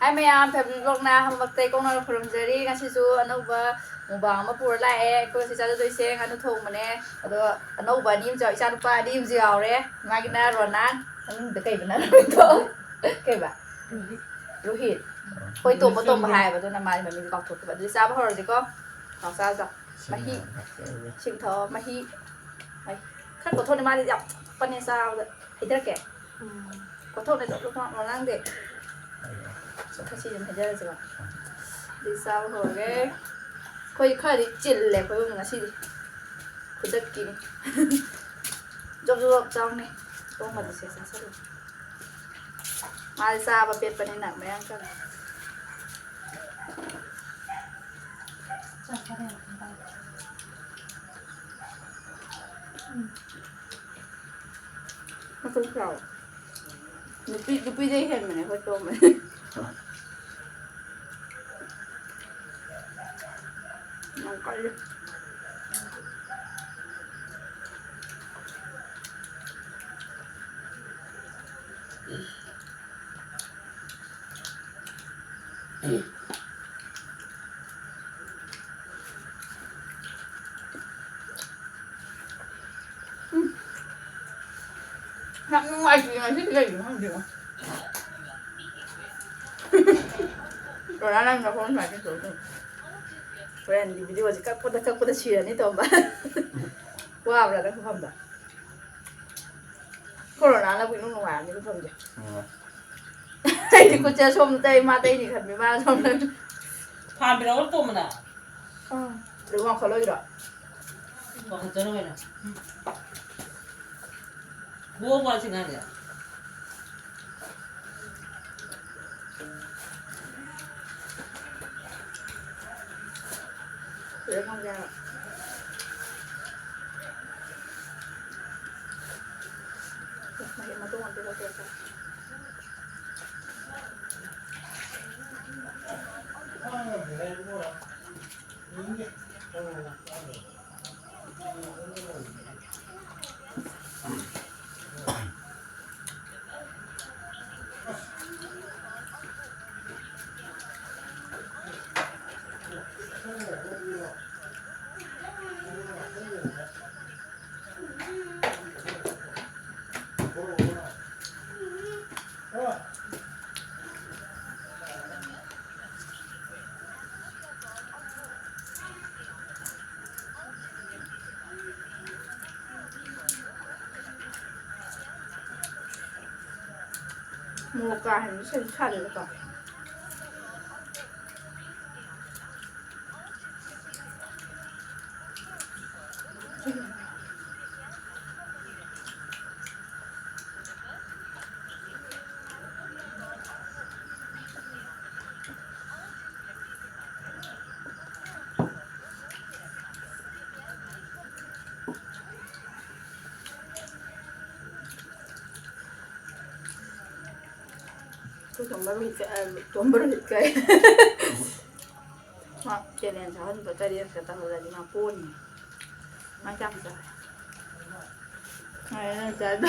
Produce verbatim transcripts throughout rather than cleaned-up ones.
ꯍꯥꯏ ꯃꯌꯥꯝ, ꯐꯦꯃꯤꯂꯤ ꯕ꯭ꯂꯣꯛꯅ ꯍꯝꯕꯛꯇꯩ ꯀꯣꯡꯅ ꯈꯨꯔꯨꯝꯖꯔꯤ꯫ ꯉꯁꯤꯁꯨ ꯑꯅꯧꯕ ꯃꯨꯛꯕꯥꯡ ꯑꯃ ꯄꯨꯔ ꯂꯥꯛꯑꯦ꯫ ꯑꯩꯈꯣꯏ ꯉꯁꯤ ꯆꯥꯖꯗꯣꯏꯁꯦ ꯉꯥꯅꯨ ꯊꯣꯡꯕꯅꯦ꯫ ꯑꯗꯣ ꯑꯅꯧꯕ ꯑꯅꯤ ꯑꯃꯁꯨ ꯌꯥꯎ-, ꯏꯆꯥꯅꯨꯄꯥ ꯑꯅꯤ ꯑꯃꯁꯨ ꯌꯥꯎꯔꯦ꯫ ꯃꯥꯒꯤꯅ ꯔꯣꯅꯥꯟ, ꯃꯃꯤꯡꯗꯣ ꯀꯩꯕ ꯅꯪ ꯃꯃꯤꯡꯗꯣ? ꯀꯩꯕ? ꯔꯣꯍꯤꯠ꯫ ꯑꯩꯈꯣꯏ ꯇꯣꯝꯕ ꯇꯣꯝꯕ ꯍꯥꯏꯌꯦꯕ, ꯑꯗꯨꯅ ꯃꯥꯒꯤ ꯃꯃꯤꯡꯗꯣ ꯀꯥꯎꯊꯣꯛꯈꯤꯕ꯫ ꯑꯗꯨꯗꯤ ꯆꯥꯕ ꯍꯧꯔꯁꯤꯀꯣ꯫ ꯆꯥꯎ, ꯆꯥꯎ, ꯆꯥꯎ꯫ ꯃꯍꯤ꯫ ꯏꯁꯤꯡ ꯊꯛꯑꯣ, ꯃꯍꯤ꯫ ꯃꯍꯤ꯫ ꯈꯔ ꯀꯣꯊꯣꯛꯅꯦ, ꯃꯥꯗꯤ ꯌꯥꯝ ꯊꯛꯄꯅꯦ ꯆꯥꯕꯗ꯫ ꯍꯩꯊꯔꯛꯀꯦ꯫ ꯎꯝ꯫ ꯀꯣꯊꯣꯛꯅꯦ, ꯇꯣꯛ ꯇꯣꯛ ꯇꯣꯛ ꯉꯥꯡꯗꯦ꯫ ꯈꯔ ꯁꯤ ꯑꯗꯨꯝ ꯍꯩꯊꯔꯁꯤꯀꯣ꯫ ꯑꯗꯨꯗꯤ ꯆꯥꯕ ꯍꯧꯔꯒꯦ꯫ ꯑꯩꯈꯣꯏ ꯈꯔꯗꯤ ꯆꯤꯜꯂꯦ ꯑꯩꯈꯣꯏ ꯏꯃꯨꯡ ꯉꯁꯤꯗꯤ꯫ ꯈꯨꯗꯛꯀꯤꯅꯤ꯫ ꯖꯣꯞ ꯖꯣꯞ ꯖꯣꯞ ꯆꯥꯎꯅꯦ꯫ ꯇꯣꯡꯕꯗꯤ ꯁꯦ ꯆꯥꯁꯜꯂꯨ꯫ ꯃꯥꯗꯤ ꯆꯥꯕ ꯄꯦꯠꯄꯅꯤꯅ ꯃꯌꯥꯝ ꯆꯪꯉꯦ꯫ ꯃꯇꯨꯝ ꯆꯥꯎ꯫ ꯅꯨꯄꯤ, ꯅꯨꯄꯤꯗꯩ ꯍꯦꯟꯕꯅꯦ ꯑꯩꯈꯣꯏ ꯇꯣꯝꯕ꯫ ꯌꯥꯝ ꯀꯜꯂꯤ꯫ ꯎꯝ꯫ ꯌꯥꯝ ꯅꯨꯡꯉꯥꯏꯇꯦ ꯉꯁꯤꯗꯤ, ꯀꯩꯒꯤꯅꯣ ꯈꯪꯗꯦꯉꯣ꯫ ꯂꯣꯏꯔ ꯅꯪ ꯅꯈꯣꯡ ꯁꯨꯃꯥꯏꯅ ꯇꯧꯗꯣꯏꯅꯤ꯫ ꯍꯣꯔꯦꯟꯗꯤ ꯚꯤꯗꯤꯑꯣꯁꯦ ꯀꯛꯄꯗ ꯀꯛꯄꯗ ꯁꯤꯔꯅꯤ, ꯇꯣꯝꯕ꯫ ꯋꯥꯕ꯭ꯔꯥ ꯅꯪ ꯐꯝꯕ? ꯀꯣꯔꯣꯅꯥꯅꯕꯨ ꯏꯅꯨꯡ ꯅꯨꯡꯉꯥꯏꯔꯝꯅꯤ ꯃꯐꯝꯁꯦ꯫ ꯎꯝ꯫ ꯑꯩꯗꯤ ꯈꯨꯠꯁꯦ ꯁꯣꯝꯗ ꯇꯩ, ꯃꯥ ꯇꯩꯅꯤ ꯈꯟꯕꯤ, ꯃꯥ ꯁꯣꯝꯗ꯫ ꯐꯥꯟꯕꯤꯔꯛꯑꯣ ꯇꯣꯝꯕꯅ꯫ ꯑꯥ꯫ ꯑꯗꯨ ꯋꯥꯡꯈꯠꯂꯣꯏꯗ꯭ꯔꯣ? ꯋꯥꯡꯈꯠꯆꯔꯣ ꯀꯩꯅꯣ꯫ ꯒꯣ ꯋꯥꯁꯤ ꯉꯥꯡꯗꯦ꯫ ꯁꯤꯗ ꯊꯝꯒꯦ ꯍꯥꯏꯕ꯫ ꯃꯍꯤ ꯃꯇꯣꯡ ꯑꯝꯇ ꯂꯧꯊꯣꯛꯀꯦ꯫ ꯃꯣꯔꯣꯛ ꯀꯥ ꯍꯦꯟꯅ ꯁꯥ-, ꯁꯥꯗꯦꯗꯀꯣ꯫ ꯑꯩꯈꯣꯏ ꯇꯣꯝꯕ ꯔꯣꯍꯤꯠꯀ-, ꯑ, ꯇꯣꯝꯕ ꯔꯣꯍꯤꯠꯀ꯫ ꯃꯥ challenge ꯌꯥꯎꯍꯟꯕ ꯇꯔꯦꯠꯀ ꯇꯧꯍꯜꯂꯗꯤ ꯃꯥ ꯄꯣꯅꯤ꯫ ꯃꯥ ꯆꯥꯛ ꯆꯥꯔꯦ꯫ ꯃꯥ ꯅꯪ ꯆꯥꯗꯣ꯫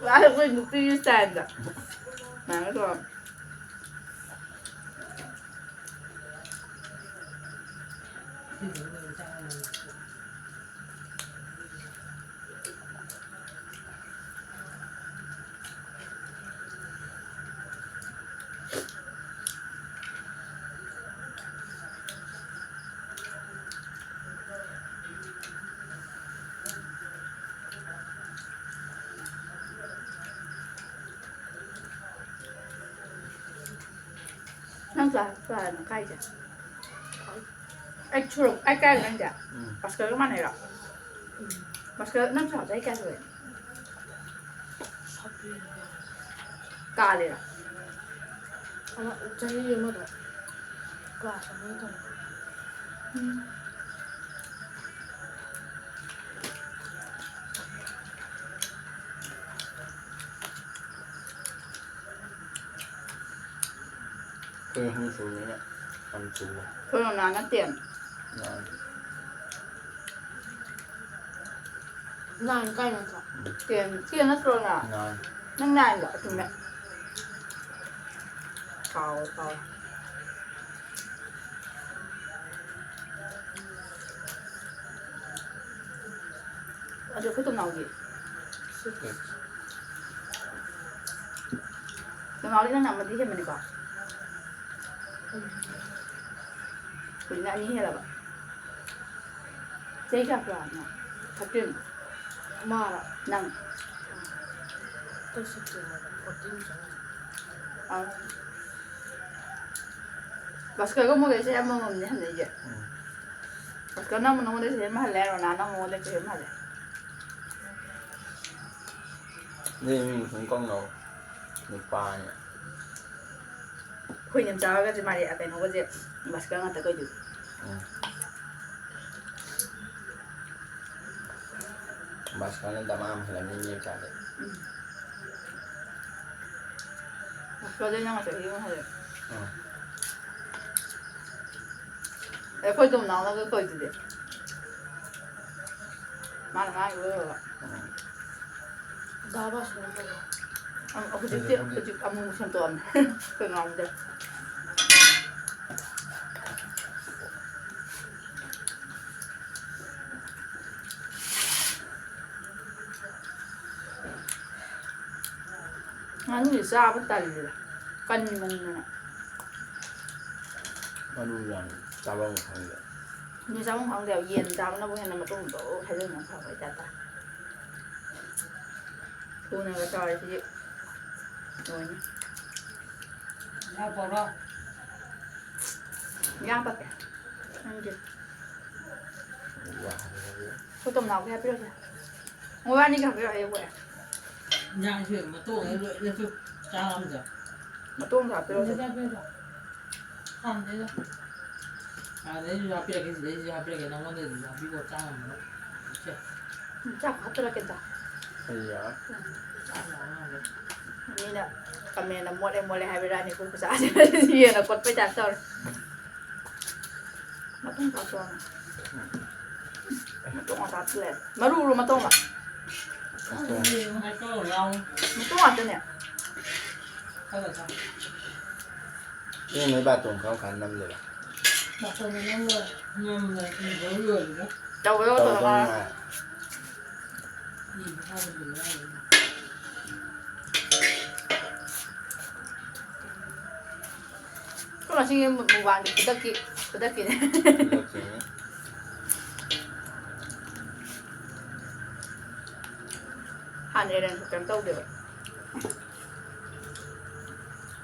ꯃꯥ ꯑꯩꯈꯣꯏ ꯅꯨꯄꯤꯒꯤ styleꯗ꯫ ꯃꯥꯅ ꯇꯧꯔꯝ-꯫ ꯅꯪ class ꯀꯌꯥꯅꯣ ꯀꯥꯏꯁꯦ? Eight ꯁꯨꯔꯕ? Eight ꯀꯥꯏꯔꯣ ꯅꯪꯁꯦ? ꯎꯝ꯫ ꯄꯥꯁꯀꯜꯒ ꯃꯥꯟꯅꯩꯔꯣ? ꯎꯝ꯫ ꯄꯥꯁꯀꯜ, ꯅꯪ ꯆꯍꯤ ꯀꯌꯥ ꯁꯨꯔꯦ? ꯀꯥꯜꯂꯤꯔꯣ? ꯑꯃ, ꯆꯍꯤ ꯑꯃꯗ class ꯑꯃꯗ ꯇꯝꯕ꯫ ꯎꯝ꯫ ꯑꯩꯈꯣꯏ ꯑꯍꯨꯝ ꯁꯨꯕꯅꯤꯅ ꯌꯥꯝ ꯆꯨꯝꯃꯦ꯫ ꯑꯩꯈꯣꯏ ꯔꯣꯅꯥꯅ ten꯫ ꯌꯥꯝ꯫ Nine ꯀꯥꯏ ꯅꯠꯇ꯭ꯔꯣ? Ten, ten ꯅꯠꯇ꯭ꯔꯣ ꯅꯪ? Nine꯫ ꯅꯪ nineꯂꯣ? ꯆꯨꯝꯃꯦ꯫ ꯀꯥꯎꯋꯦ, ꯀꯥꯎꯋꯦ꯫ ꯑꯗꯨ ꯑꯩꯈꯣꯏ ꯇꯣꯝꯅꯥꯎꯗꯤ? Six꯫ ꯇꯣꯝꯅꯥꯎꯗꯤ ꯅꯪꯅ ꯑꯃꯗꯤ ꯍꯦꯟꯕꯅꯤꯀꯣ? ꯎꯝ꯫ ꯍꯧꯖꯤꯛꯅ ꯑꯅꯤ ꯍꯦꯜꯂꯕ꯫ ꯆꯍꯤ ꯀꯌꯥ ꯁꯨꯔꯕꯅꯣ? Thirteen꯫ ꯃꯥꯔꯣ? ꯅꯪ꯫ ꯑꯩꯈꯣꯏ sixteen ꯍꯥꯏꯕ꯫ ꯐꯣꯔꯇꯤꯟ ꯆꯪꯉꯦ꯫ ꯑꯥ꯫ ꯕꯁꯀꯔꯒ ꯃꯣꯏꯒꯩꯁꯦ ꯑꯃꯃꯝꯅꯦ ꯍꯟꯅꯩꯁꯦ꯫ ꯎꯝ꯫ ꯕꯁꯀꯔꯅ ꯑꯃꯨꯛ ꯅꯉꯣꯟꯗ ꯆꯍꯤ ꯑꯃ ꯍꯜꯂꯦ, ꯔꯣꯅꯥꯅ ꯑꯃꯨꯛ ꯅꯉꯣꯟꯗ ꯆꯍꯤ ꯑꯃ ꯍꯜꯂꯦ꯫ ꯅꯣꯏ ꯏꯃꯨꯡ ꯁꯨꯝ ꯀꯪꯅꯧ꯫ ꯅꯨꯄꯥꯅꯤ꯫ ꯑꯩꯈꯣꯏ ꯏꯅꯝꯆꯥꯒꯁꯦ ꯃꯥꯔꯦ-, ꯀꯩꯅꯣꯒꯁꯦ ꯕꯁꯀꯔ ꯉꯥꯛꯇ ꯀꯣꯏꯗꯣꯏꯅꯤ꯫ ꯎꯝ꯫ ꯕꯁꯀꯔꯅ ꯗꯃꯥ ꯑꯃ ꯍꯦꯜꯂꯝꯅꯤ ꯅꯦꯛ ꯆꯥꯗ꯫ ꯎꯝ꯫ ꯕꯁꯀꯔꯗꯤ ꯅꯪ ꯉꯁꯥꯏ ꯌꯨꯝ ꯍꯜꯂꯦ꯫ ꯎꯝ꯫ ꯑꯩꯈꯣꯏ ꯇꯣꯝꯅꯥꯎꯅꯒ ꯀꯣꯏꯗꯨꯗꯤ꯫ ꯃꯥꯅ ꯉꯥꯡꯉꯤꯕ ꯂꯣꯏꯔꯒ꯫ ꯎꯝ꯫ ꯗꯥ ꯕꯥꯁꯀꯔꯅ ꯀꯣꯏꯕ꯫ ꯑ, ꯍꯧꯖꯤꯛꯇꯤ, ꯍꯧꯖꯤꯛ ꯑꯃꯨꯛ ꯁꯦꯝꯗꯣꯛꯑꯝꯃꯦ꯫ ꯑꯩꯈꯣꯏ ꯉꯥꯡꯗꯦ꯫ ꯉꯥꯅꯨꯁꯦ ꯆꯥꯕ ꯇꯜꯂꯤꯗ, ꯀꯟꯃꯟꯗꯅ꯫ ꯃꯔꯨ ꯌꯥꯝ ꯆꯥꯐꯝ ꯈꯪꯗꯦ꯫ ꯑꯗꯨ ꯆꯥꯐꯝ ꯈꯪꯗꯦꯕ, ꯌꯦꯟ ꯆꯥꯕꯅꯕꯨ ꯍꯦꯟꯅ ꯃꯇꯣꯡꯗꯣ ꯍꯩꯖꯤꯟꯕꯅ ꯐꯕꯩ ꯇꯥꯏꯞ ꯇꯥꯏ꯫ ꯊꯨꯅꯒ ꯆꯥꯎꯔꯦ ꯁꯤꯗꯤ꯫ ꯂꯣꯏꯅ꯫ ꯌꯥ ꯄꯣꯔꯣ꯫ ꯌꯥ ꯄꯠꯇꯦ꯫ ꯈꯪꯗꯦ꯫ ꯌꯥ꯫ ꯑꯩꯈꯣꯏ ꯇꯣꯝꯅꯥꯎꯒꯤ ꯍꯥꯞꯄꯤꯔꯛꯑꯣꯁꯦ꯫ ꯃꯣꯏꯕꯥꯅꯤꯒꯤ ꯍꯥꯞꯄꯤꯔꯛꯑꯣ, ꯑꯩ ꯄꯣꯛꯑꯦ꯫ ꯏꯟꯖꯥꯡꯁꯦ ꯃꯇꯣꯡ ꯂꯣꯏꯅꯁꯨ ꯆꯥ ꯉꯝꯗ꯭ꯔꯦ꯫ ꯃꯇꯣꯡꯁꯨ ꯍꯥꯞꯄꯤꯔꯛꯑꯣꯁꯦ꯫ ꯁꯤꯗ ꯍꯥꯞꯄꯤꯔꯛꯑꯣ꯫ ꯄꯥꯝꯗꯦꯗ꯫ ꯑꯗꯩꯁꯨ ꯍꯥꯞꯄꯤꯔꯛꯀꯦ, ꯁꯤꯗꯩꯁꯨ ꯍꯥꯞꯄꯤꯔꯛꯀꯦ, ꯅꯪꯉꯣꯟꯗꯩꯁꯨ ꯍꯥꯞꯄꯤꯔꯛꯑꯣ, ꯆꯥ ꯉꯝꯃꯔꯣꯏ꯫ ꯁꯦ꯫ ꯆꯥꯛ ꯍꯥꯞꯆꯤꯜꯂꯛꯀꯦ, ꯆꯥꯛ꯫ ꯑꯩ ꯌꯥꯔꯦ꯫ ꯆꯥꯛ ꯌꯥꯝ ꯉꯥꯡꯉꯦ꯫ ꯃꯤꯅ ꯀꯃꯦꯟꯗ "ꯃꯣꯠꯂꯦ, ꯃꯣꯠꯂꯦ" ꯍꯥꯏꯕꯤꯔꯛꯑꯅꯤ, ꯑꯩꯈꯣꯏ ꯈꯨꯆꯥꯁꯦ ꯌꯦꯟꯅ ꯈꯣꯠꯄꯩ ꯇꯥꯏꯞ ꯇꯧꯔꯦ꯫ ꯃꯇꯨꯡ ꯆꯥꯊꯣꯛꯑꯣ꯫ ꯃꯇꯣꯡ ꯉꯥꯛꯇ ꯍꯥꯞꯆꯤꯜꯂꯦ꯫ ꯃꯔꯨꯔꯣ ꯃꯇꯣꯡꯂꯣ? ꯃꯇꯣꯡ꯫ ꯃꯇꯣꯡ ꯌꯥꯎ꯫ ꯃꯇꯣꯡ ꯉꯥꯛꯇꯅꯦ꯫ ꯈꯔ ꯆꯥꯎ꯫ ꯏꯅꯦ, ꯅꯣꯏ ꯕꯥꯇꯣꯟ ꯀꯔꯝ ꯀꯥꯟꯗ ꯅꯝꯗꯣꯏꯕ? ꯕꯥꯇꯣꯟꯗ ꯅꯝꯂꯣꯏ꯫ ꯅꯝꯂꯣꯏ꯫ ꯏꯕ ꯂꯣꯏꯔꯦ꯫ ꯇꯧꯕꯗ ꯇꯧꯗꯧ ꯇꯧꯔꯒ꯫ ꯉꯥꯏ꯫ ꯏꯕ ꯍꯥꯟꯅ ꯂꯣꯏꯔꯦ꯫ ꯑꯩꯈꯣꯏ ꯉꯁꯤꯒꯤ ꯃꯨꯛꯕꯥꯡꯗꯤ ꯈꯨꯗꯛꯀꯤ, ꯈꯨꯗꯛꯀꯤꯅꯦ꯫ ꯈꯨꯗꯛꯀꯤꯅꯦ꯫ ꯍꯥꯟꯅ arrange ꯀꯩꯝ ꯇꯧꯗꯦꯕ꯫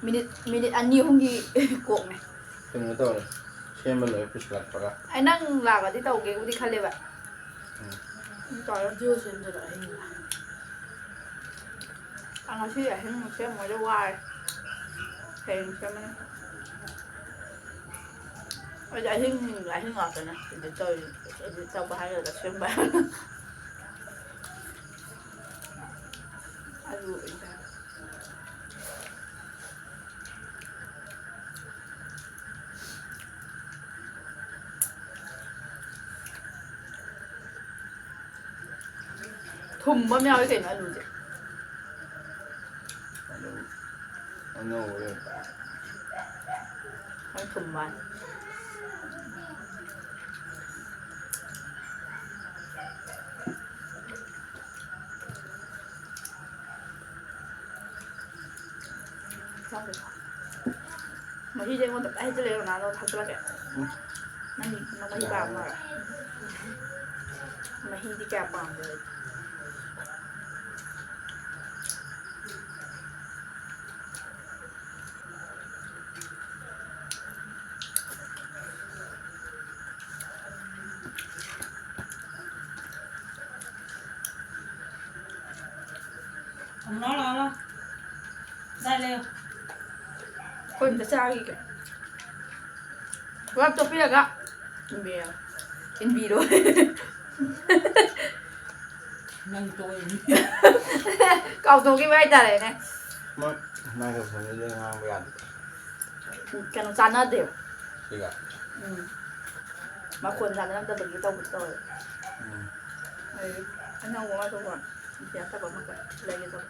ꯃꯤꯅꯤꯠ ꯃꯤꯅꯤꯠ ꯑꯅꯤ ꯑꯍꯨꯝꯒꯤ ꯀꯣꯛꯅꯦ꯫ ꯀꯩꯅꯣ ꯇꯧꯔꯦ, ꯁꯦꯝꯕ ꯂꯣꯏꯔꯦ ꯄꯨꯁꯤꯜꯂꯛꯄꯒ꯫ ꯑꯩ ꯅꯪ ꯂꯥꯛꯑꯗꯤ ꯇꯧꯒꯦꯕꯨꯗꯤ ꯈꯜꯂꯦꯕ꯫ ꯎꯝ꯫ ꯇꯧꯔꯦ꯫ ꯚꯤꯗꯤꯑꯣ ꯁꯦꯝꯗꯣꯏꯔꯣ ꯑꯍꯤꯡꯗ? ꯑ, ꯉꯁꯤ ꯑꯍꯤꯡ ꯁꯦꯝꯃꯣꯏꯗ, ꯋꯥꯔꯦ꯫ ꯍꯌꯦꯡ ꯁꯦꯝꯃꯅꯤ꯫ ꯑꯩꯗꯤ ꯑꯍꯤꯡ, ꯑꯍꯤꯡ ꯉꯥꯛꯇꯅꯦ edit ꯇꯧꯔꯤ꯫ Edit ꯇꯧꯕ ꯍꯥꯏꯒꯗ꯭ꯔꯥ, ꯁꯦꯝꯕ ꯍꯥꯏꯒꯗ꯭ꯔꯥ꯫ ꯑꯗꯨ ꯑꯣꯏꯇꯥꯔꯦ꯫ ꯊꯨꯝꯕ ꯑꯃ ꯌꯥꯎꯋꯦ ꯀꯩꯅꯣ ꯑꯂꯨꯁꯦ꯫ ꯑꯗꯨꯝ ꯑꯅꯧꯕ ꯑꯣꯏꯕ꯫ ꯈꯔ ꯊꯨꯝꯕ ꯍꯥꯏ꯫ ꯆꯥꯎ ꯀꯩꯅꯣ꯫ ꯃꯍꯤꯁꯦ ꯑꯩꯉꯣꯟꯗ ꯄꯨꯔꯥ ꯍꯩꯖꯤꯜꯂꯛꯑꯦ, ꯔꯣꯅꯥꯜꯗꯣ ꯊꯥꯖꯤꯜꯂꯛꯀꯦ꯫ ꯎꯝ꯫ ꯅꯪ ꯅꯪ ꯃꯍꯤ ꯄꯥꯝꯕ꯭ꯔꯣ? ꯃꯍꯤꯗꯤ ꯀꯌꯥ ꯄꯥꯝꯗꯦ ꯑꯩ꯫ ꯑꯃꯨꯛ ꯂꯥꯎ, ꯂꯥꯎ, ꯂꯥꯎ꯫ ꯗꯥꯏ ꯂꯩꯌꯨ꯫ ꯑꯩꯈꯣꯏ ꯑꯝꯇ ꯆꯥꯈꯤꯒꯦ꯫ ꯄꯨꯂꯞ ꯇꯣꯠꯄꯤꯔꯒ ꯏꯟꯕꯤꯔꯣ꯫ ꯏꯟꯕꯤꯔꯣ꯫ ꯅꯪ ꯇꯣꯛꯑꯦ꯫ ꯀꯥꯎꯊꯣꯛꯈꯤꯕ ꯍꯥꯏꯇꯥꯔꯦꯅꯦ꯫ ꯃꯣꯏ ꯃꯥꯏꯀ꯭ꯔꯣꯐꯣꯟꯗꯨꯗꯤ ꯉꯥꯡꯕ ꯌꯥꯗꯦ꯫ ꯀꯩꯅꯣ ꯆꯥꯟꯅꯗꯦꯕ꯫ ꯁꯤꯒ? ꯎꯝ꯫ ꯃꯈꯣꯟ ꯆꯥꯟꯅꯔꯝꯗꯕꯒꯤ ꯇꯧꯕꯗꯣ ꯇꯧꯋꯦꯕ꯫ ꯎꯝ꯫ ꯑꯗꯩ ꯑꯅꯧꯕ ꯃꯥꯏꯀ꯭ꯔꯣꯐꯣꯟ ꯐꯠꯇꯕ ꯑꯃꯈꯛ ꯂꯩꯒꯦ ꯇꯧꯕ꯫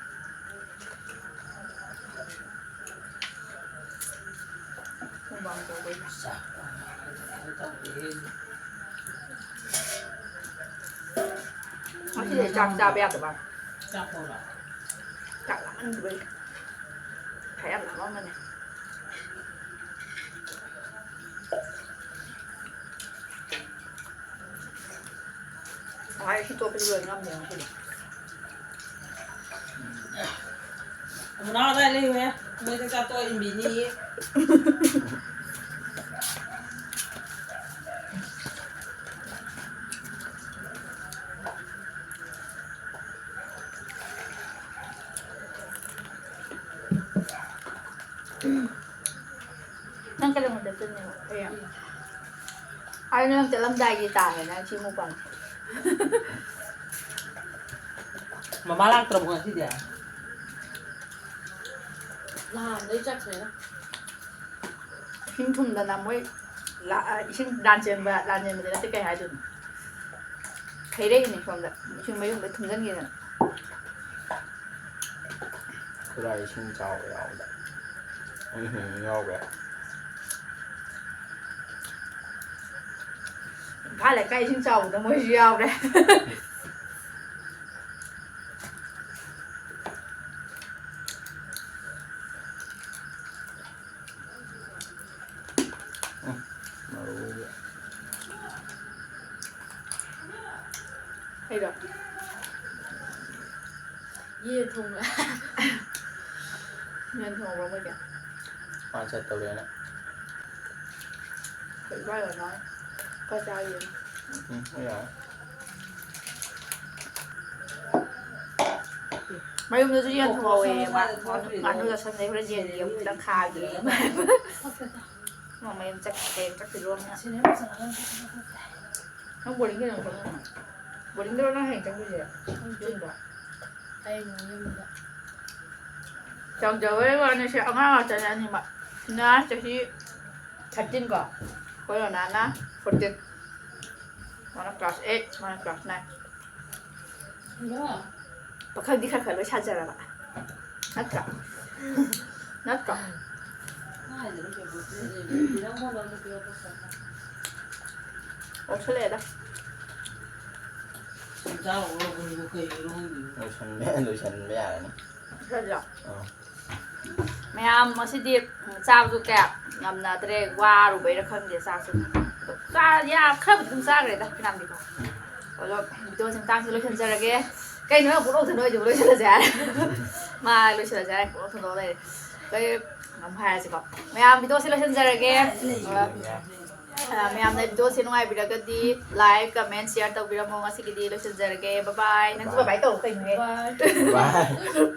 ꯃꯨꯛꯕꯥꯡ ꯇꯧꯕꯩ꯫ ꯉꯁꯤꯗꯤ ꯆꯥꯛ ꯆꯥꯕ ꯌꯥꯗꯕ꯫ ꯆꯥꯛ ꯂꯥꯝꯃꯟꯈꯤꯕꯩ꯫ ꯉꯁꯥꯏ ꯌꯥꯝ ꯂꯥꯝꯃꯝꯕꯅꯦ꯫ ꯉꯁꯥꯏ ꯁꯤ ꯇꯣꯠꯄꯁꯤ ꯂꯣꯏ ꯉꯝꯗꯦ ꯉꯁꯤꯗꯤ꯫ ꯑꯃꯨꯅꯥ ꯑꯗꯥꯏ ꯂꯩꯌꯨꯍꯦ꯫ ꯃꯣꯏꯗ ꯆꯥꯛꯇꯣ ꯏꯟꯕꯤꯅꯤꯌꯦ꯫ ꯅꯪ ꯀꯩꯗꯧꯉꯩ ꯆꯠꯇꯣꯏꯅꯣ? ꯍꯌꯦꯡ? ꯑꯩ ꯅꯪ ꯆꯠꯂꯝꯗꯥꯏꯒꯤ ꯇꯥꯔꯦ ꯅꯪ ꯁꯤ ꯃꯨꯛꯕꯥꯡ꯫ ꯃꯃꯥ ꯂꯥꯛꯇ꯭ꯔꯕꯣ ꯉꯁꯤꯗꯤ? ꯅꯍꯥꯟꯗꯩ ꯆꯠꯈ꯭ꯔꯦꯗ꯫ ꯏꯁꯤꯡ ꯊꯨꯝꯗꯅ ꯃꯣꯏ ꯂꯥ-, ꯏꯁꯤꯡ ꯂꯥꯟ ꯆꯦꯟꯕ, ꯂꯥꯟ ꯆꯦꯟꯕꯗꯤ ꯅꯠꯇꯦ, ꯀꯩ ꯍꯥꯏꯗꯣꯏꯅꯣ? ꯈꯩꯔꯛꯏꯅꯦ ꯁꯣꯝꯗ꯫ ꯏꯁꯤꯡ ꯃꯌꯨꯝꯗ ꯊꯨꯝꯖꯤꯟꯈꯤꯗꯅ꯫ ꯈꯨꯔꯥꯏ ꯏꯁꯤꯡ ꯆꯥꯎꯕ ꯌꯥꯎꯕꯗ꯫ ꯎꯝ, ꯌꯥꯎꯈ꯭ꯔꯦ꯫ ꯏꯝꯐꯥꯜ ꯂꯩꯀꯥꯏ ꯏꯁꯤꯡ ꯆꯥꯎꯕꯗ ꯃꯣꯏꯁꯨ ꯌꯥꯎꯔꯦ꯫ ꯎꯝ, ꯃꯔꯨꯗꯤ꯫ ꯑꯩꯔꯣ? ꯌꯦꯟ ꯊꯣꯡꯕ꯫ ꯌꯦꯟ ꯊꯣꯡꯕ꯭ꯔꯣ ꯃꯣꯏꯒꯤ? ꯃꯥ ꯆꯠꯇꯧꯔꯦꯅ꯫ ꯀꯩ ꯏꯕꯥꯏ ꯑꯣꯏꯔꯖꯥꯠꯅꯣ? ꯈꯔ ꯆꯥꯒꯦ꯫ ꯎꯝ, ꯌꯥꯔꯦ꯫ ꯃꯌꯨꯝꯗꯁꯨ ꯌꯦꯟ ꯊꯣꯡꯍꯧꯋꯦ ꯃꯥ꯫ ꯉꯥꯅꯨ ꯆꯥꯁꯟꯕꯩ ꯍꯣꯔꯦꯟ ꯌꯦꯟꯒꯤ ꯑꯃꯨꯛꯇꯪ ꯈꯥꯒꯦ꯫ ꯃꯥ ꯃꯌꯨꯝ ꯆꯠꯈ꯭ꯔꯦ, ꯆꯠꯈꯤꯗ꯭ꯔꯣ ꯑꯃꯅ? ꯅꯪ ꯕꯣꯔꯗꯤꯡꯗ ꯅꯪ ꯆꯠꯂꯣ꯫ ꯕꯣꯔꯗꯤꯡꯗꯔꯣ ꯅꯪ ꯍꯌꯦꯡ ꯆꯠꯇꯣꯏꯁꯦ? ꯌꯨꯝꯗ? ꯍꯌꯦꯡ ꯌꯨꯝꯗ꯫ ꯆꯥꯎꯖꯕꯩ ꯋꯥꯅꯤ, ꯁꯤ ꯑꯉꯥꯡ ꯉꯥꯛꯇꯅꯦ ꯑꯅꯤꯃꯛ꯫ ꯁꯤꯅ ꯆꯍꯤ thirteen ꯀꯣ, ꯑꯩꯈꯣꯏ ꯔꯣꯅꯥꯅ fourteen꯫ ꯃꯥꯅ class eight, ꯃꯥꯅ class nine꯫ ꯍꯜꯂꯣ꯫ ꯄꯥꯈꯪꯗꯤ ꯈꯔ ꯈꯔ ꯂꯣꯏ ꯁꯥꯖꯔꯕ꯫ ꯅꯠꯇ꯭ꯔꯥ? ꯅꯠꯇ꯭ꯔꯣ? ꯍꯥꯏꯗ꯭ꯔꯣ ꯀꯩꯅꯣ? ꯄꯤꯔꯝꯃꯣ, ꯂꯧꯗ ꯄꯤꯔꯛꯄ ꯁꯥꯏ꯫ ꯑꯣꯛꯁꯜꯂꯛꯑꯦꯗ꯫ ꯁꯨꯝ ꯆꯥꯔꯨꯔꯣ, ꯑꯩꯈꯣꯏꯕꯨ ꯀꯩꯒꯤꯅꯣ ꯈꯪꯗꯦ꯫ ꯂꯣꯏꯁꯟꯕ, ꯂꯣꯏꯁꯟꯕ ꯌꯥꯔꯅꯤ꯫ ꯁꯤꯗ? ꯑꯥ꯫ ꯃꯌꯥꯝ ꯉꯁꯤꯗꯤ ꯆꯥꯕꯁꯨ ꯀꯌꯥ ꯉꯝꯅꯗ꯭ꯔꯦ, ꯋꯥꯔꯨꯕꯩꯔꯥ ꯈꯪꯗꯦ ꯆꯥꯛꯁꯨ꯫ ꯑꯗꯣ ꯆꯥ-, ꯌꯥ-, ꯈꯔꯕꯨꯗꯤ ꯑꯗꯨꯝ ꯆꯥꯈ꯭ꯔꯦꯗ ꯐꯅꯌꯥꯝꯗꯤꯀꯣ꯫ ꯑꯗꯣ video ꯁꯤ ꯃꯇꯥꯡꯁꯤꯗ ꯂꯣꯏꯁꯤꯟꯖꯔꯒꯦ꯫ ꯀꯩꯅꯣ ꯅꯪ ꯄꯨꯡꯅꯣꯛꯇ ꯅꯣꯛꯏꯗꯨꯕꯨ? ꯂꯣꯏꯁꯤꯜꯂꯁꯦ ꯍꯥꯏꯔꯦ꯫ ꯃꯥ ꯂꯣꯏꯁꯤꯜꯂꯁꯦ ꯍꯥꯏꯔꯦ, ꯄꯨꯡꯅꯣꯛꯇ ꯅꯣꯛ ꯂꯩꯔꯦ꯫ ꯀꯩ ꯑꯃꯨꯛ ꯍꯥꯏꯔꯁꯤꯀꯣ, ꯃꯌꯥꯝ, ꯚꯤꯗꯤꯑꯣꯁꯦ ꯂꯣꯏꯁꯤꯟꯖꯔꯒꯦ꯫ ꯑ, ꯃꯌꯥꯝꯅ ꯚꯤꯗꯤꯑꯣꯁꯦ ꯅꯨꯡꯉꯥꯏꯕꯤꯔꯒꯗꯤ like, comment, share ꯇꯧꯕꯤꯔꯝꯃꯣ꯫ ꯉꯁꯤꯒꯤꯗꯤ ꯂꯣꯏꯁꯤꯟꯖꯔꯒꯦ꯫ Bye bye. ꯅꯪꯁꯨ bye bye ꯇꯧ ꯀꯩꯅꯣꯍꯦ꯫ Bye.